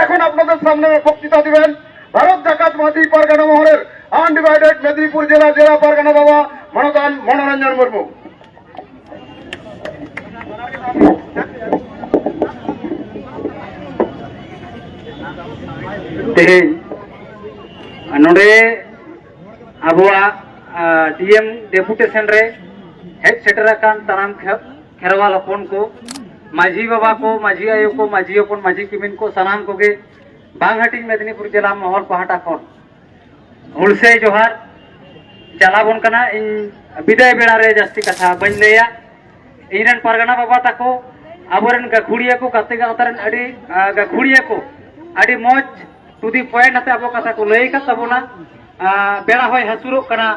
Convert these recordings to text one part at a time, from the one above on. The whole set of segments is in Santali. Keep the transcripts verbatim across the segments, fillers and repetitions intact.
এখন আপনাদের সামনে বক্তৃতা দিবেন ভারত জাকাত মাঝি পারগানা মহলের আনডিভাইডেড মেদিনীপুর জেলা জেলা পারগানা বাবা মানদান মনোরঞ্জন মুর্মু। ᱛᱮᱦᱮᱧ ᱱᱚᱰᱮ ᱟᱵᱚᱣᱟᱜ ᱰᱤ ᱮᱢ ᱰᱮᱯᱩᱴᱮᱥᱚᱱ ᱨᱮ ᱦᱮᱡ ᱥᱮᱴᱮᱨ ᱟᱠᱟᱱ ᱛᱟᱲᱟᱢ ᱠᱷᱮ- ᱠᱷᱮᱨᱣᱟᱞ ᱦᱚᱯᱚᱱ ᱠᱚ, ᱢᱟᱹᱡᱷᱤ ᱵᱟᱵᱟ ᱠᱚ, ᱢᱟᱹᱡᱷᱤ ᱟᱭᱳ ᱠᱚ, ᱢᱟᱹᱡᱷᱤ ᱦᱚᱯᱚᱱ, ᱢᱟᱹᱡᱷᱤ ᱠᱤᱢᱤᱱ ᱠᱚ, ᱥᱟᱱᱟᱢ ᱠᱚᱜᱮ ᱵᱟᱝ ᱦᱟᱹᱴᱤᱧ ᱢᱮᱫᱽᱱᱤᱯᱩᱨ ᱡᱮᱞᱟ ᱢᱚᱦᱚᱞ ᱯᱟᱦᱴᱟ ᱠᱷᱚᱱ ᱦᱩᱞᱥᱟᱹᱭ ᱡᱚᱦᱟᱨ ᱪᱟᱞᱟᱵᱚᱱ ᱠᱟᱱᱟ᱾ ᱤᱧ ᱵᱤᱫᱟᱹᱭ ᱵᱮᱲᱟ ᱨᱮ ᱡᱟᱹᱥᱛᱤ ᱠᱟᱛᱷᱟ ᱵᱟᱹᱧ ᱞᱟᱹᱭᱟ᱾ ᱤᱧ ᱨᱮᱱ ᱯᱟᱨᱜᱟᱱᱟ ᱵᱟᱵᱟ ᱛᱟᱠᱚ, ᱟᱵᱚᱨᱮᱱ ᱜᱟᱹᱠᱷᱩᱲᱤᱭᱟᱹ ᱠᱚ, ᱜᱟᱛᱮ ᱜᱟᱶᱛᱟ ᱨᱮᱱ ᱟᱹᱰᱤ ᱜᱟᱹᱠᱷᱩᱲᱤᱭᱟᱹ ᱠᱚ ᱟᱹᱰᱤ ᱢᱚᱡᱽ to the point ᱟᱛᱮ ᱟᱵᱚ ᱠᱟᱛᱷᱟ ᱠᱚ ᱞᱟᱹᱭ ᱟᱠᱟᱫ ᱛᱟᱵᱚᱱᱟ᱾ ᱵᱮᱲᱟ ᱦᱚᱭ ᱦᱟᱹᱥᱩᱨᱚᱜ ᱠᱟᱱᱟ᱾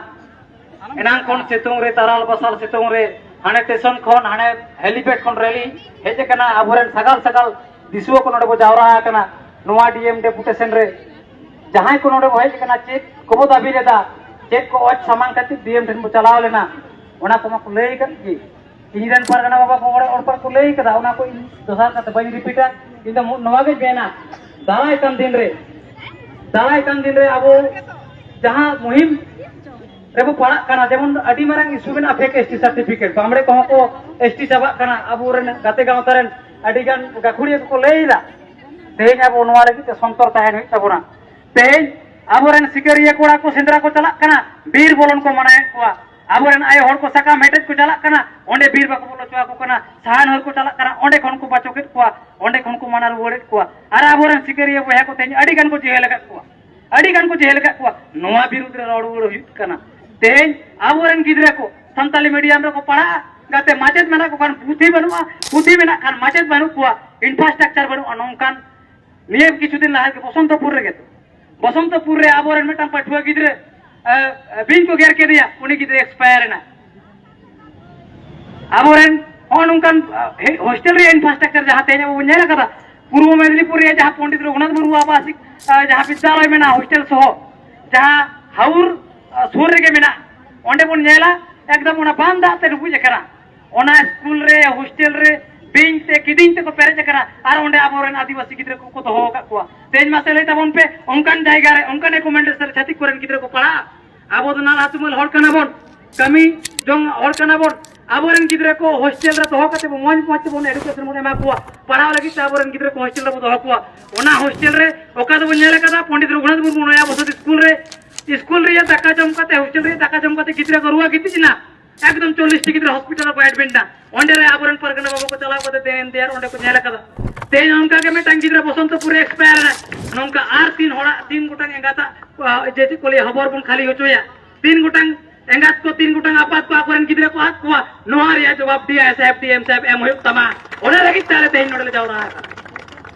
ᱮᱱᱟᱝ ᱠᱷᱚᱱ ᱥᱤᱛᱩᱝ ᱨᱮ, ᱛᱟᱨᱟᱞ ᱵᱟᱥᱟᱞ ᱥᱤᱛᱩᱝ ᱨᱮ, ᱦᱟᱱᱮ ᱥᱴᱮᱥᱚᱱ ᱠᱷᱚᱱ, ᱦᱟᱱᱮ ᱦᱮᱞᱤᱯᱮᱰ ᱠᱷᱚᱱ ᱨᱮᱞᱤ ᱦᱮᱡ ᱟᱠᱟᱱᱟ᱾ ᱟᱵᱚᱨᱮᱱ ᱥᱟᱜᱟᱞ ᱥᱟᱜᱟᱞ ᱫᱤᱥᱩᱣᱟᱹ ᱠᱚ ᱱᱚᱰᱮ ᱵᱚ ᱡᱟᱣᱨᱟ ᱟᱠᱟᱱᱟ᱾ ᱱᱚᱣᱟ ᱰᱤ ᱮᱢ ᱰᱮᱯᱩᱴᱮᱥᱚᱱ ᱨᱮ ᱡᱟᱦᱟᱸᱭ ᱠᱚ ᱱᱚᱰᱮ ᱵᱚ ᱦᱮᱡ ᱟᱠᱟᱱᱟ, ᱪᱮᱫ ᱠᱚᱵᱚ ᱫᱟᱹᱵᱤ ᱞᱮᱫᱟ, ᱪᱮᱫ ᱠᱚ ᱚᱡᱽ ᱥᱟᱢᱟᱝ ᱠᱷᱟᱹᱛᱤᱨ ᱰᱤ ᱮᱢ ᱴᱷᱮᱱ ᱵᱚ ᱪᱟᱞᱟᱣ ᱞᱮᱱᱟ, ᱚᱱᱟ ᱠᱚᱢᱟ ᱠᱚ ᱞᱟᱹᱭ ᱟᱠᱟᱫ ᱜᱮ᱾ ᱤᱧ ᱨᱮᱱ ᱯᱟᱨᱜᱟᱱᱟ ᱵᱟᱵᱟ ᱠᱚ ᱚᱲᱮ ᱚᱲᱯᱟᱨ ᱠᱚ ᱞᱟᱹᱭ ᱠᱟᱫᱟ, ᱚᱱᱟ ᱠᱚ ᱤᱧ ᱫᱚᱥᱟᱨ ᱠᱟᱛᱮ ᱵᱟᱹᱧ ᱨᱤᱯᱤᱴᱟ᱾ ᱤᱧ ᱫᱚ ᱱᱚᱣᱟ ᱜᱮᱧ ᱢᱮᱱᱟ, ᱫᱟᱨᱟᱭ ᱠᱟᱱ ᱫᱤᱱ ᱨᱮ, ᱫᱟᱨᱟᱭ ᱠᱟᱱ ᱫᱤᱱ ᱨᱮ ᱟᱵᱚ ᱡᱟᱦᱟᱸ ᱢᱩᱦᱤᱢ ᱨᱮᱵᱚ ᱯᱟᱲᱟᱜ ᱠᱟᱱᱟ, ᱡᱮᱢᱚᱱ ᱟᱹᱰᱤ ᱢᱟᱨᱟᱝ ᱤᱥᱩ ᱢᱮᱱᱟᱜᱼᱟ, ᱯᱷᱮᱠ ᱮᱥ ᱴᱤ ᱥᱟᱨᱴᱤᱯᱷᱤᱠᱮᱴ, ᱵᱟᱢᱲᱮ ᱠᱚᱦᱚᱸ ᱠᱚ ᱮᱥ ᱴᱤ ᱪᱟᱵᱟᱜ ᱠᱟᱱᱟ᱾ ᱟᱵᱚᱨᱮᱱ ᱜᱟᱛᱮ ᱜᱟᱶᱛᱟ ᱨᱮᱱ ᱟᱹᱰᱤ ᱜᱟᱱ ᱜᱟᱹᱠᱷᱩᱲᱤᱭᱟᱹ ᱠᱚᱠᱚ ᱞᱟᱹᱭ ᱮᱫᱟ, ᱛᱮᱦᱮᱧ ᱟᱵᱚ ᱱᱚᱣᱟ ᱞᱟᱹᱜᱤᱫ ᱛᱮ ᱥᱚᱱᱛᱚᱨ ᱛᱟᱦᱮᱱ ᱦᱩᱭᱩᱜ ᱛᱟᱵᱚᱱᱟ᱾ ᱛᱮᱦᱮᱧ ᱟᱵᱚᱨᱮᱱ ᱥᱤᱠᱟᱹᱨᱤᱭᱟᱹ ᱠᱚᱲᱟ ᱠᱚ ᱥᱮᱸᱫᱽᱨᱟ ᱠᱚ ᱪᱟᱞᱟᱜ ᱠᱟᱱᱟ, ᱵᱤᱨ ᱵᱚᱞᱚᱱ ᱠᱚ ᱢᱟᱱᱟᱭᱮᱫ ᱠᱚᱣᱟ᱾ ᱟᱵᱚᱨᱮᱱ ᱟᱭᱳ ᱦᱚᱲ ᱠᱚ ᱥᱟᱠᱟᱢ ᱦᱮᱴᱮᱡ ᱠᱚ ᱪᱟᱞᱟᱜ ᱠᱟᱱᱟ, ᱚᱸᱰᱮ ᱵᱤᱨ ᱵᱟᱠᱚ ᱵᱚᱞᱚ ᱦᱚᱪᱚ ᱟᱠᱚ ᱠᱟᱱᱟ᱾ ᱥᱟᱦᱟᱱ ᱦᱟᱹᱨ ᱠᱚ ᱪᱟᱞᱟᱜ ᱠᱟᱱᱟ, ᱚᱸᱰᱮ ᱠᱷᱚᱱ ᱠᱚ ᱵᱟᱪᱚᱠᱮᱫ ᱠᱚᱣᱟ, ᱚᱸᱰᱮ ᱠᱷᱚᱱ ᱠᱚ ᱢᱟᱱᱟ ᱨᱩᱣᱟᱹᱲᱮᱫ ᱠᱚᱣᱟ᱾ ᱟᱨ ᱟᱵᱚᱨᱮᱱ ᱥᱤᱠᱟᱹᱨᱤᱭᱟᱹ ᱵᱚᱭᱦᱟ ᱠᱚ ᱛᱮᱦᱮᱧ ᱟᱹᱰᱤ ᱜᱟᱱ ᱠᱚ ᱡᱮᱦᱮᱞ ᱟᱠᱟᱫ ᱠᱚᱣᱟ, ᱟᱹᱰᱤ ᱜᱟᱱ ᱠᱚ ᱡᱮᱦᱮᱞ ᱟᱠᱟᱫ ᱠᱚᱣᱟ᱾ ᱱᱚᱣᱟ ᱵᱤᱨᱩᱫᱽ ᱨᱮ ᱨᱚᱲ ᱨᱩᱣᱟᱹᱲ ᱦᱩᱭᱩᱜ ᱠᱟᱱᱟ᱾ ᱛᱮᱦᱮᱧ ᱟᱵᱚᱨᱮᱱ ᱜᱤᱫᱽᱨᱟᱹ ᱠᱚ ᱥᱟᱱᱛᱟᱞᱤ ᱢᱤᱰᱤᱭᱟᱢ ᱨᱮᱠᱚ ᱯᱟᱲᱦᱟᱜᱼᱟ, ᱜᱟᱛᱮ ᱢᱟᱪᱮᱫ ᱢᱮᱱᱟᱜ ᱠᱚ ᱠᱷᱟᱱ ᱯᱩᱛᱷᱤ ᱵᱟᱹᱱᱩᱜᱼᱟ, ᱯᱩᱛᱷᱤ ᱢᱮᱱᱟᱜ ᱠᱷᱟᱱ ᱢᱟᱪᱮᱫ ᱵᱟᱹᱱᱩᱜ ᱠᱚᱣᱟ, ᱤᱱᱯᱷᱨᱟᱥᱴᱨᱟᱠᱪᱟᱨ ᱵᱟᱹᱱᱩᱜᱼᱟ᱾ ᱱᱚᱝᱠᱟᱱ ᱱᱤᱭᱟᱹ ᱠᱤᱪᱷᱩ ᱫᱤᱱ ᱞᱟᱦᱟ ᱜᱮ ᱵᱚᱥᱚᱱᱛᱚᱯᱩᱨ ᱨᱮᱜᱮ ᱛᱚ, ᱵᱚᱥᱚᱱᱛᱚᱯᱩᱨ ᱨᱮ ᱟᱵᱚᱨᱮᱱ ᱢᱤᱫᱴᱟᱝ ᱯᱟᱹᱴᱷᱩᱣᱟᱹ ᱜᱤᱫᱽᱨᱟᱹ ᱮ, ᱮ, ᱵᱤᱧ ᱠᱚ ᱜᱮᱨ ᱠᱮᱫᱮᱭᱟ, ᱩᱱᱤ ᱜᱤᱫᱽᱨᱟᱹ ᱮᱠᱥᱯᱟᱭᱟᱨ ᱮᱱᱟ᱾ ᱟᱵᱚᱨᱮᱱ ᱦᱚᱸᱜᱼᱚ ᱱᱚᱝᱠᱟᱱ ᱮ, ᱦᱳᱥᱴᱮᱞ ᱨᱮᱭᱟᱜ ᱤᱱᱯᱷᱨᱟᱥᱴᱨᱟᱠᱪᱟᱨ ᱡᱟᱦᱟᱸ ᱛᱮᱦᱮᱧ ᱟᱵᱚ ᱵᱚᱱ ᱧᱮᱞ ᱟᱠᱟᱫᱟ, ᱯᱩᱨᱵᱚ ᱢᱮᱫᱤᱱᱤᱯᱩᱨ ᱨᱮᱭᱟᱜ ᱡᱟᱦᱟᱸ ᱯᱚᱱᱰᱤᱛ ᱨᱚᱜᱷᱩᱱᱟᱛᱷ ᱢᱩᱨᱢᱩ ᱟᱵᱟᱥᱤᱠ ᱮ, ᱡᱟᱦᱟᱸ ᱵᱤᱫᱽᱭᱟᱞᱚᱭ ᱢᱮᱱᱟᱜᱼᱟ, ᱦᱳᱥᱴᱮᱞ ᱥᱚᱦᱚ, ᱡᱟᱦᱟᱸ ᱦᱟᱣᱩᱨ ᱮ, ᱥᱩᱨ ᱨᱮᱜᱮ ᱢᱮᱱᱟᱜᱼᱟ, ᱚᱸᱰᱮ ᱵᱚᱱ ᱧᱮᱞᱟ ᱮᱠᱫᱚᱢ ᱚᱱᱟ ᱵᱟᱱ ᱫᱟᱜ ᱛᱮ ᱰᱩᱵᱩᱡ ᱟᱠᱟᱱᱟ᱾ ᱚᱱᱟ ᱥᱠᱩᱞ ᱨᱮ, ᱦᱳᱥᱴᱮᱞ ᱨᱮ ᱵᱤᱧ ᱛᱮ ᱠᱤᱫᱤᱧ ᱛᱮᱠᱚ ᱯᱮᱨᱮᱡ ᱟᱠᱟᱱᱟ, ᱟᱨ ᱚᱸᱰᱮ ᱟᱵᱚᱨᱮᱱ ᱟᱹᱫᱤᱵᱟᱹᱥᱤ ᱜᱤᱫᱽᱨᱟᱹ ᱠᱚᱠᱚ ᱫᱚᱦᱚ ᱟᱠᱟᱫ ᱠᱚᱣᱟ᱾ ᱛᱮᱦᱮᱧ ᱢᱟᱥᱮ ᱞᱟᱹᱭ ᱛᱟᱵᱚᱱ ᱯᱮ, ᱚᱱᱠᱟᱱ ᱡᱟᱭᱜᱟ ᱨᱮ, ᱚᱱᱠᱟᱱ ᱮᱠᱳᱢᱮᱱᱰᱮᱥᱚᱱ ᱨᱮ ᱪᱷᱟᱹᱛᱤᱠ ᱠᱚᱨᱮᱱ ᱜᱤᱫᱽᱨᱟᱹ ᱠᱚ ᱯᱟᱲᱦᱟᱜᱼᱟ? ᱟᱵᱚ ᱫᱚ ᱱᱟᱞᱦᱟ ᱛᱩᱢᱟᱹᱞ ᱦᱚᱲ ᱠᱟᱱᱟ ᱵᱚᱱ, ᱠᱟᱹᱢᱤ ᱡᱚᱝ ᱦᱚᱲ ᱠᱟᱱᱟ ᱵᱚᱱ᱾ ᱟᱵᱚᱨᱮᱱ ᱜᱤᱫᱽᱨᱟᱹ ᱠᱚ ᱦᱳᱥᱴᱮᱞ ᱨᱮ ᱫᱚᱦᱚ ᱠᱟᱛᱮ ᱵᱚᱱ ᱢᱚᱡᱽ ᱢᱚᱡᱽ ᱛᱮᱵᱚᱱ ᱮᱰᱩᱠᱮᱥᱚᱱ ᱵᱚᱱ ᱮᱢᱟ ᱠᱚᱣᱟ, ᱯᱟᱲᱦᱟᱣ ᱞᱟᱹᱜᱤᱫ ᱛᱮ ᱟᱵᱚᱨᱮᱱ ᱜᱤᱫᱽᱨᱟᱹ ᱠᱚ ᱦᱳᱥᱴᱮᱞ ᱨᱮᱵᱚᱱ ᱫᱚᱦᱚ ᱠᱚᱣᱟ᱾ ᱚᱱᱟ ᱦᱳᱥᱴᱮᱞ ᱨᱮ ᱚᱠᱟ ᱫᱚᱵᱚᱱ ᱧᱮᱞ ᱟᱠᱟᱫᱟ, ᱯᱚᱱᱰᱤᱛ ᱨᱚᱜᱷᱩᱱᱟᱛᱷ ᱢᱩᱨᱢᱩ ᱱᱚᱭᱟ ᱵᱚᱥᱚᱛ ᱥᱠᱩᱞ ᱨᱮ, ᱥᱠᱩᱞ ᱨᱮᱭᱟᱜ ᱫᱟᱠᱟ ᱡᱚᱢ ᱠᱟᱛᱮ, ᱦᱳᱥᱴᱮᱞ ᱨᱮᱭᱟᱜ ᱫᱟᱠᱟ ᱡᱚᱢ ᱠᱟᱛᱮ ᱜᱤᱫᱽᱨᱟᱹ ᱠᱚ ᱨᱩᱣᱟᱹ ᱜᱤᱛᱤᱡ ᱮᱱᱟ, ᱮᱠᱫᱚᱢ ᱪᱚᱞᱞᱤᱥ ᱴᱤ ᱜᱤᱫᱽᱨᱟᱹ ᱦᱚᱥᱯᱤᱴᱟᱞ ᱨᱮᱠᱚ ᱮᱰᱢᱤᱴ ᱮᱱᱟ᱾ ᱚᱸᱰᱮ ᱨᱮ ᱟᱵᱚᱨᱮᱱ ᱯᱟᱨᱜᱟᱱᱟ ᱵᱟᱵᱟ ᱠᱚ ᱪᱟᱞᱟᱣ ᱠᱟᱛᱮ ᱫᱮᱱ ᱫᱮᱭᱟᱨ ᱚᱸᱰᱮ ᱠᱚ ᱧᱮᱞ ᱟᱠᱟᱫᱟ᱾ ᱛᱮᱦᱮᱧ ᱚᱱᱠᱟ ᱜᱮ ᱢᱤᱫᱴᱟᱝ ᱜᱤᱫᱽᱨᱟᱹ ᱵᱚᱥᱚᱱᱛᱚᱯᱩᱨ ᱨᱮ ᱮᱠᱥᱯᱟᱭᱟᱨ ᱮᱱᱟ᱾ ᱱᱚᱝᱠᱟ ᱟᱨ ᱛᱤᱱ ᱦᱚᱲᱟᱜ, ᱛᱤᱱ ᱜᱚᱴᱟᱝ ᱮᱸᱜᱟᱛᱟᱜ, ᱟ, ᱡᱮ ᱪᱮᱫ ᱠᱚ ᱞᱟᱹᱭᱟ, ᱦᱚᱵᱚᱨ ᱵᱚᱱ ᱠᱷᱟᱹᱞᱤ ᱦᱚᱪᱚᱭᱟ᱾ ᱛᱤᱱ ᱜᱚᱴᱟᱝ ᱮᱸᱜᱟᱛ ᱠᱚ, ᱛᱤᱱ ᱜᱚᱴᱟᱝ ᱟᱯᱟᱛ ᱠᱚ ᱟᱠᱚᱨᱮᱱ ᱜᱤᱫᱽᱨᱟᱹ ᱠᱚ ᱟᱫ ᱠᱚᱣᱟ, ᱱᱚᱣᱟ ᱨᱮᱭᱟᱜ ᱡᱚᱵᱟᱵ ᱰᱤ ᱟᱭ ᱥᱟᱦᱮᱵ, ᱰᱤ ᱮᱢ ᱥᱟᱦᱮᱵ ᱮᱢ ᱦᱩᱭᱩᱜ ᱛᱟᱢᱟ᱾ ᱚᱱᱟ ᱞᱟᱹᱜᱤᱫ ᱛᱮ ᱟᱞᱮ ᱛᱮᱦᱮᱧ ᱱᱚᱰᱮ ᱞᱮ ᱡᱟᱣᱨᱟ ᱟᱠᱟᱱᱟ᱾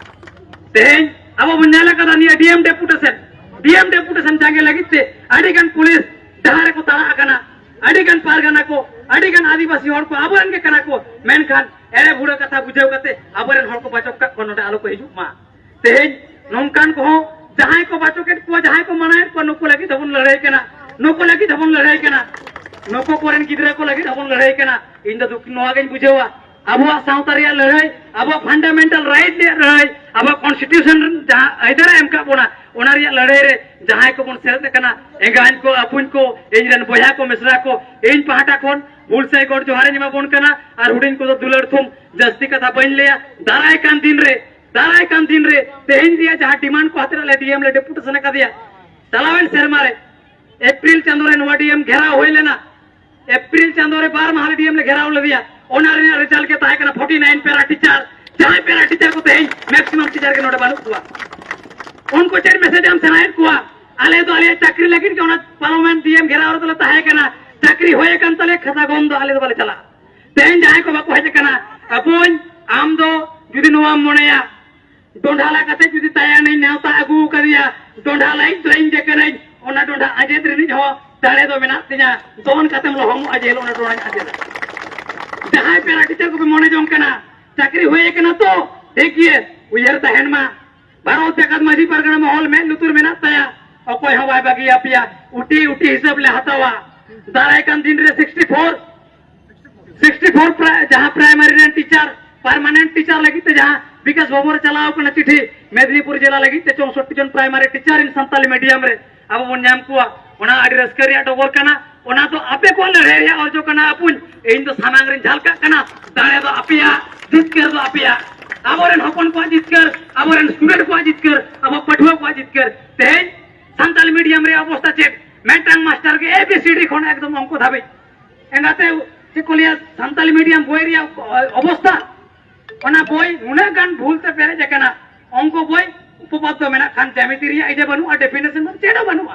ᱛᱮᱦᱮᱧ ᱟᱵᱚ ᱵᱚᱱ ᱧᱮᱞ ᱟᱠᱟᱫᱟ ᱱᱤᱭᱟᱹ ᱰᱤ ᱮᱢ ᱰᱮᱯᱩᱴᱮᱥᱚᱱ, ᱰᱤ ᱮᱢ ᱰᱮᱯᱩᱴᱮᱥᱚᱱ ᱡᱟᱸᱜᱮ ᱞᱟᱹᱜᱤᱫ ᱛᱮ ᱟᱹᱰᱤ ᱜᱟᱱ ᱯᱩᱞᱤᱥ ᱰᱟᱦᱟᱨ ᱨᱮᱠᱚ ᱛᱟᱲᱟ ᱟᱠᱟᱱᱟ, ᱟᱹᱰᱤ ᱜᱟᱱ ᱯᱟᱨᱜᱟᱱᱟ ᱠᱚ, ᱟᱹᱰᱤ ᱜᱟᱱ ᱟᱹᱫᱤᱵᱟᱹᱥᱤ ᱦᱚᱲ ᱠᱚ ᱟᱵᱚᱨᱮᱱ ᱜᱮ ᱠᱟᱱᱟ ᱠᱚ, ᱢᱮᱱᱠᱷᱟᱱ ᱮᱲᱮ ᱵᱷᱩᱲᱟᱹ ᱠᱟᱛᱷᱟ ᱵᱩᱡᱷᱟᱹᱣ ᱠᱟᱛᱮ ᱟᱵᱚᱨᱮᱱ ᱦᱚᱲ ᱠᱚ ᱵᱟᱪᱚᱠ ᱠᱟᱜ ᱠᱚᱣᱟ, ᱱᱚᱰᱮ ᱟᱞᱚ ᱠᱚ ᱦᱤᱡᱩᱜ ᱢᱟ᱾ ᱛᱮᱦᱮᱧ ᱱᱚᱝᱠᱟᱱ ᱠᱚᱦᱚᱸ ᱡᱟᱦᱟᱸᱭ ᱠᱚ ᱵᱟᱪᱚᱠᱮᱫ ᱠᱚᱣᱟ, ᱡᱟᱦᱟᱸᱭ ᱠᱚ ᱢᱟᱱᱟᱭᱮᱫ ᱠᱚᱣᱟ, ᱱᱩᱠᱩ ᱞᱟᱹᱜᱤᱫ ᱦᱚᱸᱵᱚᱱ ᱞᱟᱹᱲᱦᱟᱹᱭ ᱠᱟᱱᱟ, ᱱᱩᱠᱩ ᱞᱟᱹᱜᱤᱫ ᱦᱚᱸᱵᱚᱱ ᱞᱟᱹᱲᱦᱟᱹᱭ ᱠᱟᱱᱟ, ᱱᱩᱠᱩ ᱠᱚᱨᱮᱱ ᱜᱤᱫᱽᱨᱟᱹ ᱠᱚ ᱞᱟᱹᱜᱤᱫ ᱦᱚᱸᱵᱚᱱ ᱞᱟᱹᱲᱦᱟᱹᱭ ᱠᱟᱱᱟ᱾ ᱤᱧ ᱫᱚ ᱫᱩᱠ ᱱᱚᱣᱟ ᱜᱤᱧ ᱵᱩᱡᱷᱟᱹᱣᱟ, ᱟᱵᱚᱣᱟᱜ ᱥᱟᱶᱛᱟ ᱨᱮᱭᱟᱜ ᱞᱟᱹᱲᱦᱟᱹᱭ, ᱟᱵᱚᱣᱟᱜ ᱯᱷᱟᱱᱰᱟᱢᱮᱱᱴᱟᱞ ᱨᱟᱭᱤᱴ ᱨᱮᱭᱟᱜ ᱞᱟᱹᱲᱦᱟᱹᱭ, ᱟᱵᱚᱣᱟᱜ ᱠᱚᱱᱥᱴᱤᱴᱤᱭᱩᱥᱚᱱ ᱡᱟᱦᱟᱸ ᱟᱹᱭᱫᱟᱹᱨ ᱮ ᱮᱢ ᱠᱟᱜ ᱵᱚᱱᱟ, ᱚᱱᱟ ᱨᱮᱭᱟᱜ ᱞᱟᱹᱲᱦᱟᱹᱭ ᱨᱮ ᱡᱟᱦᱟᱸᱭ ᱠᱚᱵᱚᱱ ᱥᱮᱞᱮᱫ ᱟᱠᱟᱱᱟ, ᱮᱸᱜᱟᱧ ᱠᱚ, ᱟᱹᱯᱩᱧ ᱠᱚ, ᱤᱧ ᱨᱮᱱ ᱵᱚᱭᱦᱟ ᱠᱚ, ᱢᱤᱥᱨᱟ ᱠᱚ, ᱤᱧ ᱯᱟᱦᱴᱟ ᱠᱷᱚᱱ ᱦᱩᱞᱥᱟᱹᱭ ᱜᱚᱰ ᱡᱚᱦᱟᱨ ᱤᱧ ᱮᱢᱟ ᱵᱚᱱ ᱠᱟᱱᱟ᱾ ᱟᱨ ᱦᱩᱰᱤᱧ ᱠᱚᱫᱚ ᱫᱩᱞᱟᱹᱲ ᱛᱷᱩᱢ, ᱡᱟᱹᱥᱛᱤ ᱠᱟᱛᱷᱟ ᱵᱟᱹᱧ ᱞᱟᱹᱭᱟ᱾ ᱫᱟᱨᱟᱭ ᱠᱟᱱ ᱫᱤᱱ ᱨᱮ, ᱫᱟᱨᱟᱭ ᱠᱟᱱ ᱫᱤᱱ ᱨᱮ ᱛᱮᱦᱮᱧ ᱨᱮᱭᱟᱜ ᱡᱟᱦᱟᱸ ᱰᱤᱢᱟᱱᱰ ᱠᱚ ᱟᱛᱮ ᱞᱮ ᱰᱤ ᱮᱢ ᱞᱮ ᱰᱮᱯᱩᱴᱮᱥᱚᱱ ᱟᱠᱟᱫᱮᱭᱟ, ᱪᱟᱞᱟᱣᱮᱱ ᱥᱮᱨᱢᱟ ᱨᱮ ᱮᱯᱨᱤᱞ ᱪᱟᱸᱫᱳ ᱨᱮ ᱱᱚᱣᱟ ᱰᱤ ᱮᱢ ᱜᱷᱮᱨᱟᱣ ᱦᱩᱭ ᱞᱮᱱᱟ᱾ ᱮᱯᱨᱤᱞ ᱪᱟᱸᱫᱳ ᱨᱮ ᱵᱟᱨ ᱢᱟᱦᱟ ᱨᱮ ᱰᱤ ᱮᱢ ᱞᱮ ᱜᱷᱮᱨᱟᱣ ᱞᱮᱫᱮᱭᱟ᱾ ᱚᱱᱟ ᱨᱮᱱᱟᱜ ᱨᱮᱡᱟᱞᱴ ᱜᱮ ᱛᱟᱦᱮᱸ ᱠᱟᱱᱟ ᱯᱷᱳᱨᱴᱤ ᱱᱟᱭᱤᱱ ᱯᱮᱨᱟ ᱴᱤᱪᱟᱨ᱾ ᱡᱟᱦᱟᱸᱭ ᱯᱮᱨᱟ ᱴᱤᱪᱟᱨ ᱠᱚ ᱛᱮᱦᱮᱧ ᱢᱮᱠᱥᱤᱢᱟᱢ ᱴᱤᱪᱟᱨ ᱜᱮ ᱱᱚᱰᱮ ᱵᱟᱹᱱᱩᱜ ᱠᱚᱣᱟ᱾ ᱩᱱᱠᱩ ᱪᱮᱫ ᱢᱮᱥᱮᱡᱽ ᱮᱢ ᱥᱟᱱᱟᱭᱮᱫ ᱠᱚᱣᱟ? ᱟᱞᱮ ᱫᱚ ᱟᱞᱮᱭᱟᱜ ᱪᱟᱹᱠᱨᱤ ᱞᱟᱹᱜᱤᱫ ᱜᱮ ᱚᱱᱟ ᱯᱟᱨᱞᱟᱢᱮᱱᱴ ᱰᱤ ᱮᱢ ᱜᱷᱮᱨᱟᱣ ᱨᱮᱫᱚ ᱞᱮ ᱛᱟᱦᱮᱸ ᱠᱟᱱᱟ, ᱪᱟᱹᱠᱨᱤ ᱦᱩᱭ ᱟᱠᱟᱱ ᱛᱟᱞᱮᱭᱟ, ᱠᱷᱟᱛᱟ ᱵᱚᱱᱫ ᱫᱚ ᱟᱞᱮ ᱫᱚ ᱵᱟᱞᱮ ᱪᱟᱞᱟᱜᱼᱟ᱾ ᱛᱮᱦᱮᱧ ᱡᱟᱦᱟᱸᱭ ᱠᱚ ᱵᱟᱠᱚ ᱦᱮᱡ ᱟᱠᱟᱱᱟ, ᱵᱚᱠᱚᱧ, ᱟᱢ ᱫᱚ ᱡᱩᱫᱤ ᱱᱚᱣᱟᱢ ᱢᱚᱱᱮᱭᱟ, ᱰᱚᱸᱰᱷᱟ ᱞᱟ ᱠᱟᱛᱮ ᱡᱩᱫᱤ ᱛᱟᱭᱟᱱᱤᱧ ᱱᱮᱣᱛᱟ ᱟᱹᱜᱩ ᱟᱠᱟᱫᱮᱭᱟ, ᱰᱚᱸᱰᱷᱟ ᱞᱟᱭᱤᱡ ᱫᱚ ᱤᱧ ᱜᱮ ᱠᱟᱹᱱᱟᱹᱧ, ᱚᱱᱟ ᱰᱚᱸᱰᱷᱟ ᱟᱡᱮᱫ ᱨᱤᱱᱤᱡ ᱦᱚᱸ ᱫᱟᱲᱮ ᱫᱚ ᱢᱮᱱᱟᱜ ᱛᱤᱧᱟ, ᱫᱚᱱ ᱠᱟᱛᱮᱢ ᱞᱚᱦᱚᱢᱚᱜᱼᱟ ᱡᱮ ᱦᱤᱞᱳᱜ ᱚᱱᱟ ᱰᱚᱸᱰᱷᱟᱧ ᱟᱡᱮᱫᱟ᱾ ᱡᱟᱦᱟᱸᱭ ᱯᱮᱨᱟ ᱴᱤᱪᱟᱨ ᱠᱚᱯᱮ ᱢᱚᱱᱮ ᱡᱚᱝ ᱠᱟᱱᱟ, ᱪᱟᱹᱠᱨᱤ ᱦᱩᱭ ᱟᱠᱟᱱᱟ ᱛᱚ, ᱴᱷᱤᱠ ᱜᱮᱭᱟ, ᱩᱭᱦᱟᱹᱨ ᱛᱟᱦᱮᱱ ᱢᱟ, ᱵᱷᱟᱨᱚᱛ ᱡᱟᱠᱟᱛ ᱢᱟᱹᱡᱷᱤ ᱯᱟᱨᱜᱟᱱᱟ ᱢᱚᱦᱚᱞ ᱢᱮᱫ ᱞᱩᱛᱩᱨ ᱢᱮᱱᱟᱜ ᱛᱟᱭᱟ, ᱚᱠᱚᱭ ᱦᱚᱸ ᱵᱟᱭ ᱵᱟᱹᱜᱤᱭᱟᱯᱮᱭᱟ᱾ ᱩᱴᱤ ᱩᱴᱤ ᱦᱤᱥᱟᱹᱵ ᱞᱮ ᱦᱟᱛᱟᱣᱟ᱾ ᱫᱟᱨᱟᱭ ᱠᱟᱱ ᱫᱤᱱ ᱨᱮ ᱥᱤᱠᱥᱴᱤ ᱯᱷᱳᱨ, ᱥᱤᱠᱥᱴᱤ ᱯᱷᱳᱨ ᱯᱨᱟᱭ-, ᱡᱟᱦᱟᱸ ᱯᱨᱟᱭᱢᱟᱨᱤ ᱨᱮᱱ ᱴᱤᱪᱟᱨ ᱯᱟᱨᱢᱟᱱᱮᱱᱴ ᱴᱤᱪᱟᱨ ᱞᱟᱹᱜᱤᱫ ᱛᱮ ᱡᱟᱦᱟᱸ ᱵᱤᱠᱟᱥ ᱵᱷᱚᱵᱚᱱ ᱨᱮ ᱪᱟᱞᱟᱣ ᱠᱟᱱᱟ ᱪᱤᱴᱷᱤ, ᱢᱮᱫᱽᱱᱤᱯᱩᱨ ᱡᱮᱞᱟ ᱞᱟᱹᱜᱤᱫ ᱛᱮ ᱪᱳᱥᱚᱴᱴᱤ ᱡᱚᱱ ᱯᱨᱟᱭᱢᱟᱨᱤ ᱴᱤᱪᱟᱨ ᱤᱱ ᱥᱟᱱᱛᱟᱞᱤ ᱢᱤᱰᱤᱭᱟᱢ ᱨᱮ ᱟᱵᱚ ᱵᱚᱱ ᱧᱟᱢ ᱠᱚᱣᱟ, ᱚᱱᱟ ᱟᱹᱰᱤ ᱨᱟᱹᱥᱠᱟᱹ ᱨᱮᱭᱟᱜ ᱰᱚᱜᱚᱨ ᱠᱟᱱᱟ᱾ ᱚᱱᱟ ᱫᱚ ᱟᱯᱮ ᱠᱚᱣᱟᱜ ᱞᱟᱹᱲᱦᱟᱹᱭ ᱨᱮᱭᱟᱜ ᱚᱨᱡᱚ ᱠᱟᱱᱟ᱾ ᱟᱯᱩᱧ, ᱤᱧ ᱫᱚ ᱥᱟᱢᱟᱝ ᱨᱤᱧ ᱡᱷᱟᱞᱠᱟᱜ ᱠᱟᱱᱟ᱾ ᱫᱟᱲᱮ ᱫᱚ ᱟᱯᱮᱭᱟᱜ, ᱡᱤᱛᱠᱟᱹᱨ ᱫᱚ ᱟᱯᱮᱭᱟᱜ᱾ ᱟᱵᱚᱨᱮᱱ ᱦᱚᱯᱚᱱ ᱠᱚᱣᱟᱜ ᱡᱤᱛᱠᱟᱹᱨ, ᱟᱵᱚᱨᱮᱱ ᱥᱴᱩᱰᱮᱱᱴ ᱠᱚᱣᱟᱜ ᱡᱤᱛᱠᱟᱹᱨ, ᱟᱵᱚ ᱯᱟᱹᱴᱷᱩᱣᱟᱹ ᱠᱚᱣᱟᱜ ᱡᱤᱛᱠᱟᱹᱨ᱾ ᱛᱮᱦᱮᱧ ᱥᱟᱱᱛᱟᱞᱤ ᱢᱤᱰᱤᱭᱟᱢ ᱨᱮᱭᱟᱜ ᱚᱵᱚᱥᱛᱟ ᱪᱮᱫ? ᱢᱤᱫᱴᱟᱝ ᱢᱟᱥᱴᱟᱨ ᱜᱮ ᱮ ᱵᱤ ᱥᱤ ᱰᱤ ᱠᱷᱚᱱ ᱮᱠᱫᱚᱢ ᱚᱝᱠᱚ ᱫᱷᱟᱹᱵᱤᱡ᱾ ᱮᱸᱜᱟᱛᱮ, ᱪᱮᱫ ᱠᱚ ᱞᱟᱹᱭᱟ, ᱥᱟᱱᱛᱟᱞᱤ ᱢᱤᱰᱤᱭᱟᱢ ᱵᱳᱭ ᱨᱮᱭᱟᱜ ᱚᱵᱚᱥᱛᱟ, ᱚᱱᱟ ᱵᱳᱭ ᱱᱩᱱᱟᱹᱜ ᱜᱟᱱ ᱵᱷᱩᱞ ᱛᱮ ᱯᱮᱨᱮᱡ ᱟᱠᱟᱱᱟ᱾ ᱚᱝᱠᱚ ᱵᱳᱭ, ᱩᱯᱚᱯᱟᱫᱽ ᱫᱚ ᱢᱮᱱᱟᱜ ᱠᱷᱟᱱ ᱡᱟᱢᱤᱛᱤ ᱨᱮᱭᱟᱜ ᱤᱭᱟᱹ ᱵᱟᱹᱱᱩᱜᱼᱟ, ᱰᱮᱯᱷᱤᱱᱮᱥᱚᱱ ᱫᱚ ᱪᱮᱫ ᱦᱚᱸ ᱵᱟᱹᱱᱩᱜᱼᱟ᱾